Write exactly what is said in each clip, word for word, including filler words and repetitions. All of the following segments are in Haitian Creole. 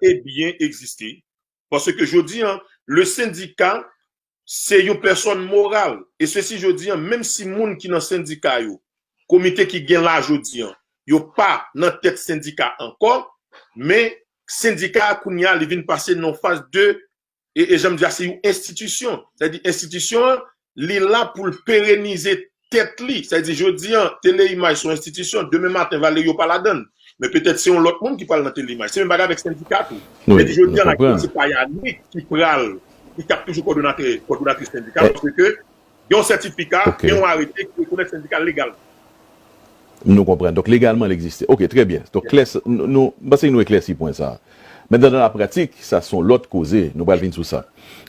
e byen egziste. Paske jodi an, le sendika, se yon pèsòn moral. E sesi jodi an, menm si moun ki nan sendika yo, komite ki gen la jodi an, yo pa nan tèt sendika ankò, men sendika a kounye a, li vin pase nan faz de, e, e jan m di a, se yon enstitisyon. Sa vle di, enstitisyon an, li la pou l perenize tèt li. Sa vle di, jodi an, Teleimaj se yon enstitisyon, demen maten, Valerio pa ladan l. Men petèt se yon lòt moun ki pral nan Teleimaj. Se menm bagay avèk sendika tou. Sa vle di, jodi an, la, se pa Yanick ki pral, ki ap toujou kòdonatè, kòdonatris sendika, paske gen yon sètifika, gen yon arete ki rekonèt sendika legalman. Nou konprann. Donk, legalman, l egziste. Ok, trè byen. Donk, klè, nou, nou, m panse nou eklèsi pwen sa a. Men nan la pratik, sa se yon lòt koze, nou pral vin sou sa.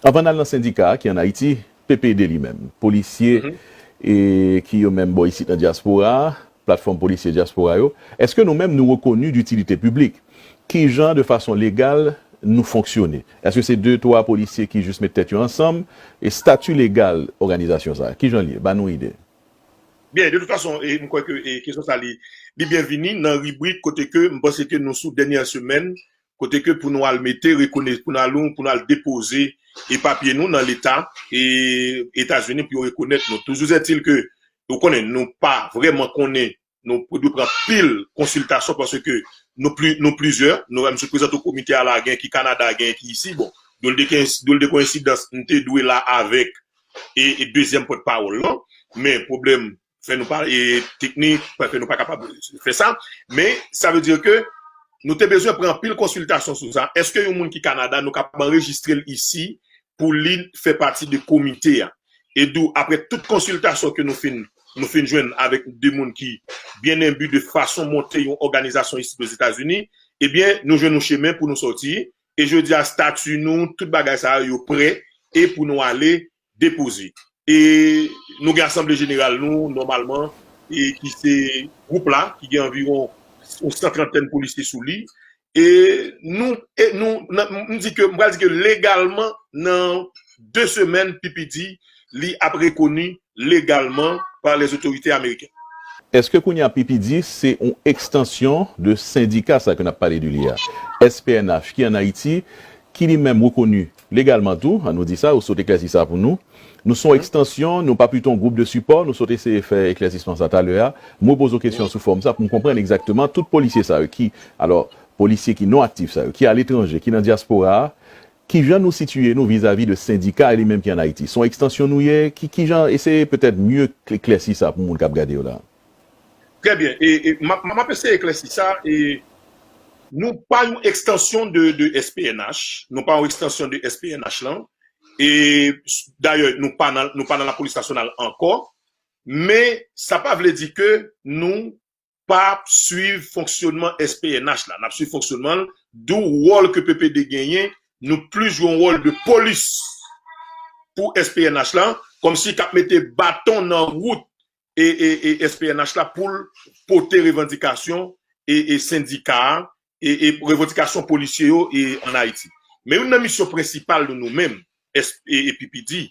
Anvan n al nan sendika a ki ann Ayiti, P P D li menm, polisye e ki yo menm bò isit nan dyaspora a, platfòm polisye dyaspora yo, èske nou menm nou rekoni ditilite piblik? Ki jan de fason legal nou fonksyone? Èske se de, twa polisye ki jis met tèt yo ansanm? E stati legal òganizasyon sa a, ki jan l ye? Ban nou ide. Byen, de tout fason, e, m kwè ke e, kesyon sa li, li byenvini nan ribrik kote ke m panse ke nou sou dènyè semèn, kote ke pou nou al mete, rekonèt, pou nou al, pou nou al depoze e papye nou nan Leta e Etazini pou yo rekonèt nou. Toujou ètil ke, ou konnen, nou pa vrèman konnen, nou dwe pran pil konsiltasyon paske nou, pli, nou plizyè, nou, m sot prezante w komite a la, gen ki Kanada, gen ki isi, bon, dwòl de, dwòl de koyensidans, m te dwe la avèk e, e dezyèm pòtpawòl lan, men pwoblèm fè nou pa, e teknik, fè nou pa kapab fè sa, men sa vle di ke nou te bezwen pran anpil konsiltasyon sou sa. Èske yon moun ki Kanada, nou kapab anrejistre l isi pou li fè pati de komite a? E dou, apre tout konsiltasyon ke nou fin, nou fin jwenn avèk de moun ki byen enbi de fason monte yon òganizasyon isi Ozetazini, ebyen, nou jwenn yon chemen pou nou sòti. E jodi a, stati nou, tout bagay sa yo, yo prè e pou nou ale depoze. E nou gen asanble jeneral nou, nòmalman, e ki se gwoup la, ki gen anviwon yon san trantèn polisye sou li. E nou, e nou, nan, m di ke, m pral di ke legalman, nan de semèn, P P D, li ap rekoni legalman pa lèzotorite ameriken. Èske kounye a P P D se yon ekstansyon de sendika sa ke n ap pale de li a? S P N H ki ann Ayiti, ki li menm rekoni legalman tou, an nou di sa, ou sot eklèsi sa pou nou. Nou se yon ekstansyon, nou pa pito yon gwoup de sipò, nou sot eseye fè eklèsisman sa talè a. Mwen poze w kesyon sou fòm sa pou m konprann egzakteman tout polisye sa yo ki, alò, polisye ki non aktif sa yo, ki aletranje, ki nan dyaspora a, kijan nou sitiye nou vizavi de sendika a li menm ki ann Ayiti? Se yon ekstansyon nou ye? Ki, kijan, eseye petèt mye eklèsi sa pou moun k ap gade yo la. Trè byen. E, e m ap eseye eklèsi sa. E nou pa yon ekstansyon de, de S P N H. Nou pa yon ekstansyon de S P N H lan. E dayè, nou pa nan, nou pa nan lapolis nasyonal ankò. Men sa pa vle di ke nou pa ap swiv fonksyonman S P N H la. N ap swiv fonksyonman l, dou wòl ke P P D genyen, nou plis jwe yon wòl de polis pou S P N H la, kòmsi k ap mete baton nan wout e, e, e S P N H la pou l pote revandikasyon e, e sendika a, e, e revandikasyon polisye yo e ann Ayiti. Men youn nan misyon prensipal nou, nou menm, e, e P P D,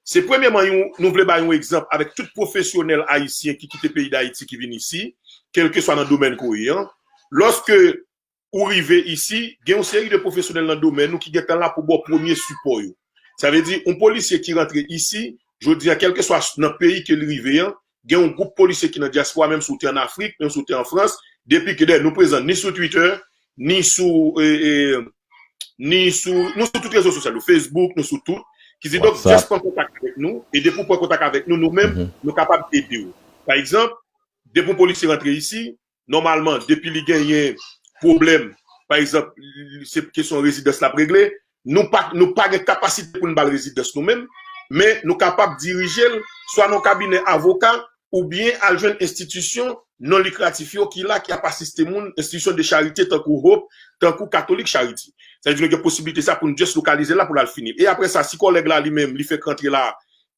se premyèman, yon, nou vle bay yon egzanp avèk tout pwofesyonèl ayisyen ki kite peyi Dayiti ki vin isi, kèlkeswa nan domèn ke w ye an. Lòske ou rive isi, gen yon seri de pwofesyonèl nan domèn ou ki gentan la pou ba w premye sipò yo. Sa vle di, yon polisye ki rantre isi, jodi a, kèlkeswa nan peyi ke li rive an, gen yon gwoup polisye ki nan dyaspora, menm si w te ann Afrik, menm si w te an Frans, depi ke dayè nou prezan ni sou Twitter, ni sou, e, e, ni sou, nou sou tout rezo sosyal yo, Facebook, nou sou tout, ki di donk, just pran kontak avèk nou, e depi w pran kontak avèk nou, nou menm, nou kapab ede w. Pa egzanp, depi yon polisye rantre isi, nòmalman, depi li genyen pwoblèm, pa egzanp, se kesyon rezidans l ap regle, nou pa, nou pa gen kapasite pou n ba l rezidans nou menm, men nou kapab dirije l swa nan yon kabinè avoka oubyen al jwenn enstitisyon non likratif yo ki la, ki ap asiste moun, enstitisyon de charite tankou Hope, tankou Catholic Charity. Sa vle di nou gen posiblite sa pou n just lokalize l la pou l al fini. E apre sa, si kòlèg la li menm, li fèk rantre la,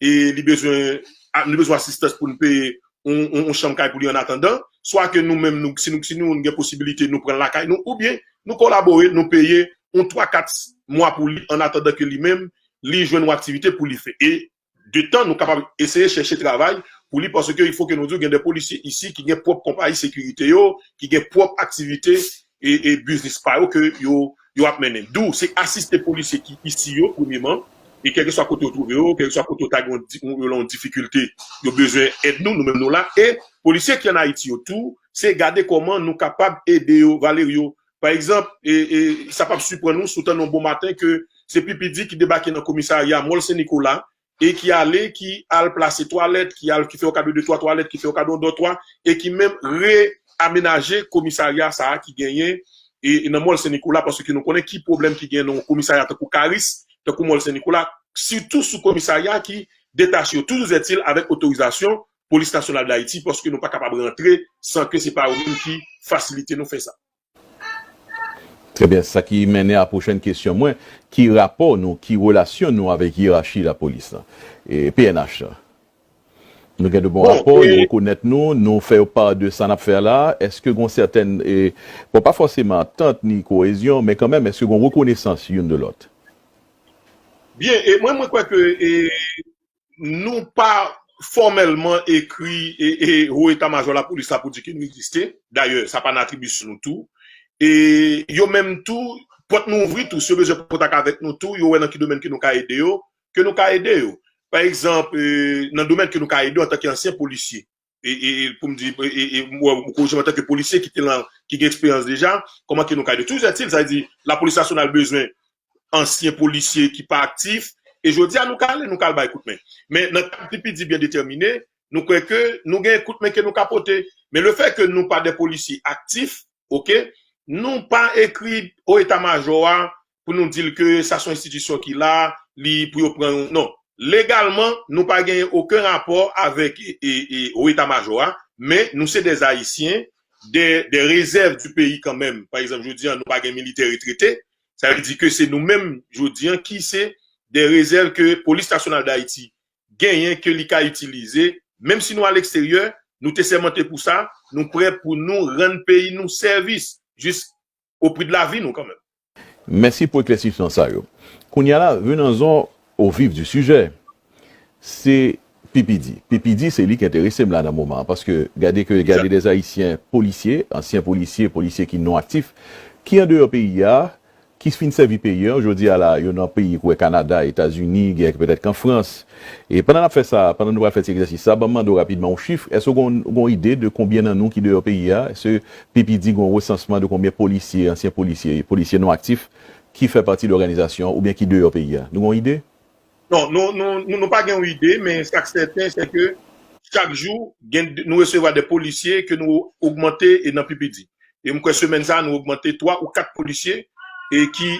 e li bezwen, a, li bezwen asistans pou n peye yon, yon, yon chanm kay pou li an atandan, swa ke nou menm, nou, si nou, si nou gen posibilite, nou pran l lakay nou, oubyen nou kolabore, nou peye yon twa kat mwa pou li an atandan ke li menm, li jwenn yon aktivite pou li fè. E de tan, nou kapab eseye chèche travay pou li, paske il fo ke nou di w, gen de polisye isi ki gen pwòp konpayi sekirite yo, ki gen pwòp aktivite e, e biznis pa yo ke yo, yo ap mennen. Dou, se asiste polisye ki isi yo, premyeman, e kèlkeswa kote yo twouve yo, kèlkeswa kote yo ta gen yon di- yon- yon difikilte, yo bezwen èd nou, nou menm nou la. E polisye ki ann Ayiti yo tou, se gade kòman nou kapab ede yo, Valerio. Pa egzanp, e, e, sa p ap siprann ou si w tande yon bon maten ke se P P D ki debake nan komisarya Mòl Sen Nikola, e ki ale, ki al plase twalèt, ki al, ki fè yon kado de twa twalèt, ki fè yon kado dòtwa, e ki menm reamenaje komisarya sa a ki genyen e, e nan Mòl Sen Nikola, paske nou konnen ki pwoblèm ki genyen nan yon komisarya tankou Karis, tankou Mòl Sen Nikola, sitou sou komisarya ki detache yo, toujou zètil avèk otorizasyon Polis Nasyonal d Ayiti, paske nou pa kapab rantre san ke se pa yo menm ki fasilite nou fè sa. Trè byen, sa ki mennen a pwochèn kesyon mwen, ki rapò nou, ki relasyon nou avèk yerachi lapolis la, e P N H la? Nou gen de bon rapò, yo rekonèt nou, nou fè yo pa de sa n ap fè la. Èske gen sètèn, e, bon, pa fòseman antant ni koezyon, men kanmenm, èske gen rekonesans youn de lòt? Byen, e mwen, mwen kwè ke e, nou pa fòmèlman ekri e, e, Wo Eta Majò Lapolis la pou di ke nou egziste. Dayè, sa pa nan atribisyon nou tou. E yo menm tou, pòt nou ouvri tou. Si yo bezwen kontak avèk nou tou, yo wè nan ki domèn ke nou ka ede yo, ke nou ka ede yo. Pa egzanp, e, nan domèn ke nou ka ede yo antanke ansyen polisye. E, e, e pou m di, e, e, e, mwen, mwen korije m antanke polisye ki te lan, ki gen eksperyans deja, kòman ke nou ka ede. Toujou ètil, sa vle di, lapolis nasyonal bezwen ansyen polisye ki pa aktif, e jodi a nou ka ale, nou ka al bay kout men. Men nan kad P P D byen detèmine, nou kwè ke nou gen kout men ke nou ka pote. Men lefè ke nou pa de polisye aktif, oke, nou pa ekri o eta majò a pou nou di l ke sa se yon enstitisyon ki la, li pou yo pran yon, non. Legalman, nou pa genyen okenn rapò avèk e, e, e, o eta majò a, men nou se de Ayisyen, de, de rezèv di peyi kanmenm. Pa egzanp, jodi a, nou pa gen militè retrete. Sa vle di ke se nou menm, jodi a, ki se de rezèv ke Polis Nasyonal d Ayiti genyen, ke li ka itilize. Menm si nou al eksteryè, nou te sèmante pou sa, nou prè pou nou rann peyi nou sèvis, jis o pri de lavi nou kanmenm. Mèsi pou eklèsisman sa yo. Kounye a la, venons-en au vif du sujet. Se P P D. P P D, se li ki enterese m la nan moman an, paske gade ke gade de Ayisyen polisye, ansyen polisye, polisye ki non aktif, ki andeyò peyi a, ki fin sèvi peyi a, jodi a la, yo nan peyi kwè Kanada, Etazini, gen petèt k an Frans. E pandan n ap fè sa, pandan nou pral fè ti egzèsis sa, ban m mande w rapidman yon chif, èske w gen yon ide de konbyen nan nou ki deyò peyi a? Èske P P D gen yon resansman de konbyen polisye, ansyen polisye, polisye non aktif, ki fè pati de òganizasyon an oubyen ki deyò peyi a? Nou gen yon ide? Non, nou, nou, nou, nou pa gen yon ide, men sa k sèten, se ke chak jou, gen, nou resevwa de polisye ke nou ogmante e nan P P D. E m kwè semèn sa a, nou ogmante twa ou kat polisye e ki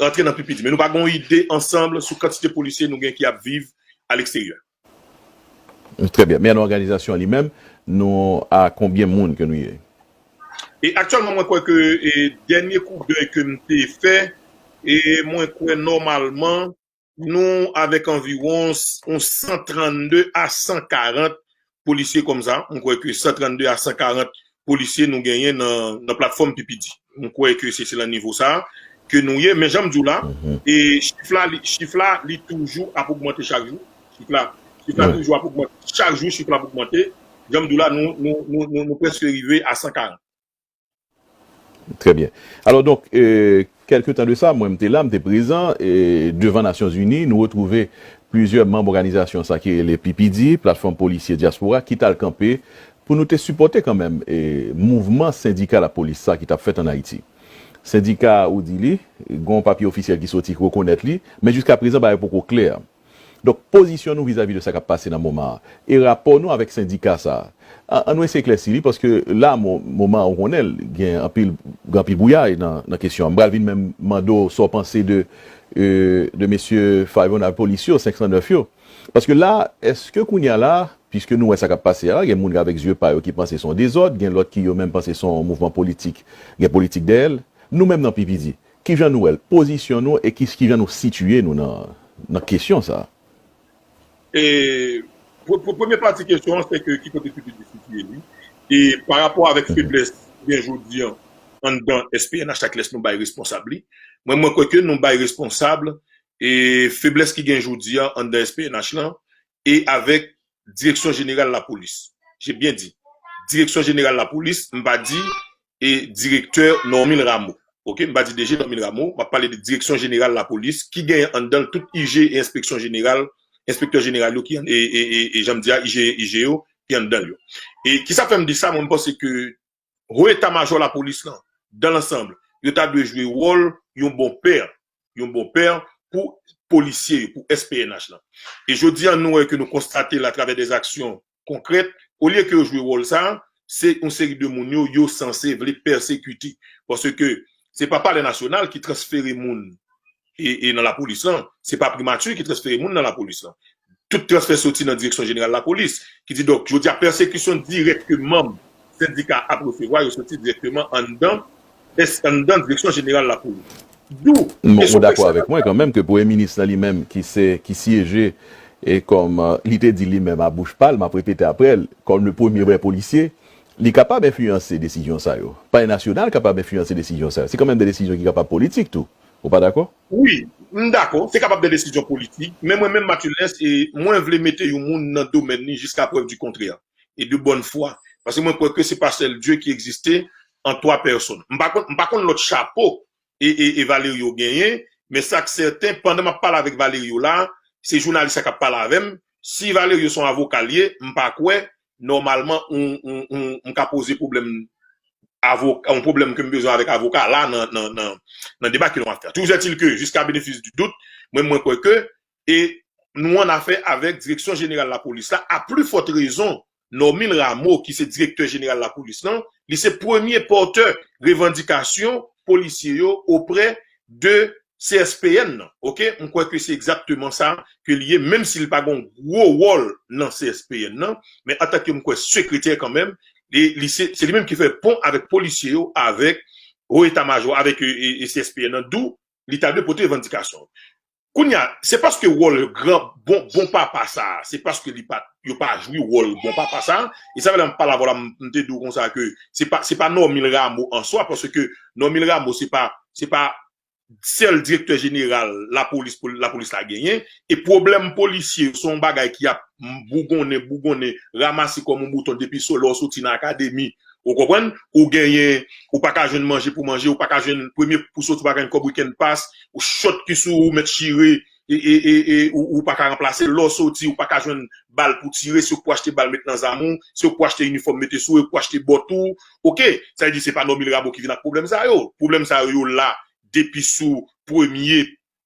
rantre nan P P D. Men nou pa gen yon ide ansanm sou kantite polisye nou gen ki ap viv aleksteryè. Trè byen. Men nan òganizasyon an li menm, nou a konbyen moun ke nou ye? E aktyèlman, mwen kwè ke e, dènye koudèy ke m te fè, e mwen kwè nòmalman, nou avèk anviwon s- yon san trannde a san karant polisye kòmsa. Mwen kwè ke san trannde a san karant polisye nou genyen nan, nan platfòm P P D. Mwen kwè ke se, se lan nivo sa a ke nou ye. Men jan m di w la, e chif la, li, chif la, li toujou ap ogmante chak jou. Chif la, chif la toujou ap ogmante. Chak jou, chif la ap ogmante. Jan m di w la, nou, nou, nou, nou, nou prèske rive a san karant. Trè byen. Alò, donk, e, kèlke tan de sa, mwen, m te la, m te prezan, e, devan Nasyonzini, nou retwouve plizyè manm òganizasyon sa ki rele P P D, Platfòm Polisye Dyaspora, ki t al kanpe pou nou te sipòte kanmenm, e, mouvman sendika lapolis sa ki t ap fèt ann Ayiti. Sendika, ou di li, gen yon papye ofisyèl ki soti ki rekonèt li, men jiskaprezan, bagay poko klè. Donk, pozisyon nou vizavi de sa k ap pase nan moman an, e rapò nou avèk sendika sa a. An, an nou eseye eklèsi li, paske la, mo, moman an, ou konnen l, gen anpil, gen anpil bouyay nan, nan kesyon an. M pral vin menm mande w sa w panse de, e, de mesye Five Hundred Police yo, senk san nèf yo. Paske la, èske kounye a la, piske nou wè sa k ap pase a, gen moun avèk zye pa yo ki panse se yon dezòd, gen lòt ki yo menm panse se yon mouvman politik, gen politik dèyè l. Nou menm nan P P D, kijan nou wè l, pozisyon nou e ki, kijan nou sitiye nou nan, nan kesyon sa a? E, pou, pou premye pati kesyon an, se ke ki kote P P D sitiye li. E pa rapò avèk feblès ki gen jodi an anndan S P N H la, kilès nou bay responsab li. Mwen, mwen kwè ke nou bay responsab e feblès ki gen jodi an anndan S P N H lan e avèk Direksyon Jeneral Lapolis. J'ai bien dit. Direksyon Jeneral Lapolis, m pa di e direktè Normil Rameau. Ok, m pa di D G Normil Rameau, m ap pale de Direksyon Jeneral Lapolis, ki genyen anndan l tout I G e enspeksyon jeneral, enspektè jeneral yo ki, e, e, e, e jan m di a, I G, I G yo ki anndan l yo. E kisa fè m di sa, mwen, m panse ke Wo eta majò lapolis lan, dans l'ensemble, yo ta dwe jwe wòl yon bon pè, yon bon pè pou polisye yo, pou S P N H lan. E jodi a, nou wè ke nou konstate l atravè dè aksyon konkrèt, olye ke yo jwe wòl sa, se yon seri de moun yo, yo sanse vle pèsekite. Paske se pa Palè Nasyonal ki transfere moun e, e nan lapolis lan, se pa Primati ki transfere moun nan lapolis lan. Tout transfè soti nan Direksyon Jeneral Lapolis, ki di donk, jodi a, pèsekisyon dirèk ke manm sendika ap resevwa, yo soti dirèkteman anndan, es-, anndan Direksyon Jeneral Lapolis. Dou, Bon, ou dakò avèk mwen kanmenm ke premye minis lan li menm ki se, ki syeje e kòm, euh, li te di li menm a bouch pa l, m ap repete apre l, kòm le premye vrè polisye, li kapab enfliyanse desizyon sa yo. Palè Nasyonal kapab enfliyanse desizyon sa yo. Se kanmenm de desizyon ki kapab politik tou. Ou pa dakò? Wi, m dakò, se kapab de desizyon politik, men mwen menm, Matulens, e mwen vle mete yon moun nan domèn li jiska prèv di kontrè, e de bòn fwa. Paske mwen kwè ke se pa sèl Dye ki egziste an twa pèsòn. M pa konn, m pa konn lòt chapo e, e, e Valerio genyen, men sa k sèten, pandan m ap pale avèk Valerio la, se jounalis la k ap pale avè m. Si Valerio se yon avoka l ye, m pa kwè, nòmalman, ou, ou, ou, m ka poze pwoblèm avoka, yon pwoblèm ke m bezwen avèk avoka la nan, nan, nan, nan deba ke nou ap fè. Toujours est-il que, jusqu'à bénéfice du doute, mwen, mwen kwè ke, e nou an afè avèk Direksyon Jeneral Lapolis la, à plus forte raison, Normil Rameau, ki se Direktè Jeneral Lapolis lan, li se premye pòtè revandikasyon polisye yo oprè de C S P N nan. Ok? M kwè ke se egzakteman sa ke li ye, menm si li pa gen yon gwo wòl nan C S P N nan, men antanke m kwè sekretè kanmenm, li, li se, se li menm ki fè pon avèk polisye yo, avèk wo eta majò, avèk e, e, e C S P N nan, dou li ta dwe pote revandikasyon. Kounye a, se paske wòl gran, bon, bon papa sa a, se paske li pa, yo pa jwi wòl bon papa sa a, e sa fè lè m pale avè w la, m, m te di w konsa ke se pa, se pa Normil Rameau an swa, paske Normil Rameau se pa, se pa sèl direktè jeneral lapolis, pou lapolis la genyen, e pwoblèm polisye yo, se yon bagay ki ap bougonnen, bougonnen, ranmase kòm yon bouton depi so, lè w soti nan akademi, ou konprann? Ou genyen, ou pa ka jwenn manje pou manje, ou pa ka jwenn premye pou soti, ou pa ka jwenn kòb weekend pass, ou chòt ki sou ou, mèt chire, e, e, e, e ou, ou pa ka ranplase, lè w soti, ou pa ka jwenn bal pou tire, se ou k pou achte bal met nan zam ou, se ou k pou achte inifòm mete sou ou, ou k pou achte bòt ou, ok? Sa vle di se pa Normil Rameau ki vin ak pwoblèm sa yo. Pwoblèm sa yo, yo la depi sou premye,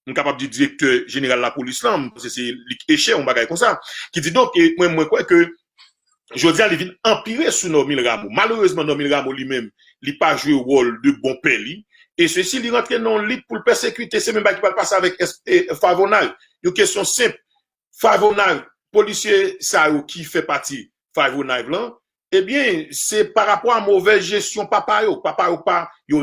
m kapab di direktè jeneral lapolis lan, m panse se Luc Escher, yon bagay konsa, ki di donk, e mwen, mwen kwè ke jodi a, li vin anpire sou Normil Rameau. Malerezman, Normil Rameau li menm, li pa jwe wòl de bon pè li. E sesi, li rantre nan yon lit pou l pèsekite. Se menm bagay ki pral pase avèk S-, e, Five oh nine. Yon kesyon senp. Five oh nine, polisye sa yo ki fè pati Five oh nine lan, ebyen, se pa rapò a movèz jesyon papa yo. Papa yo pa, yo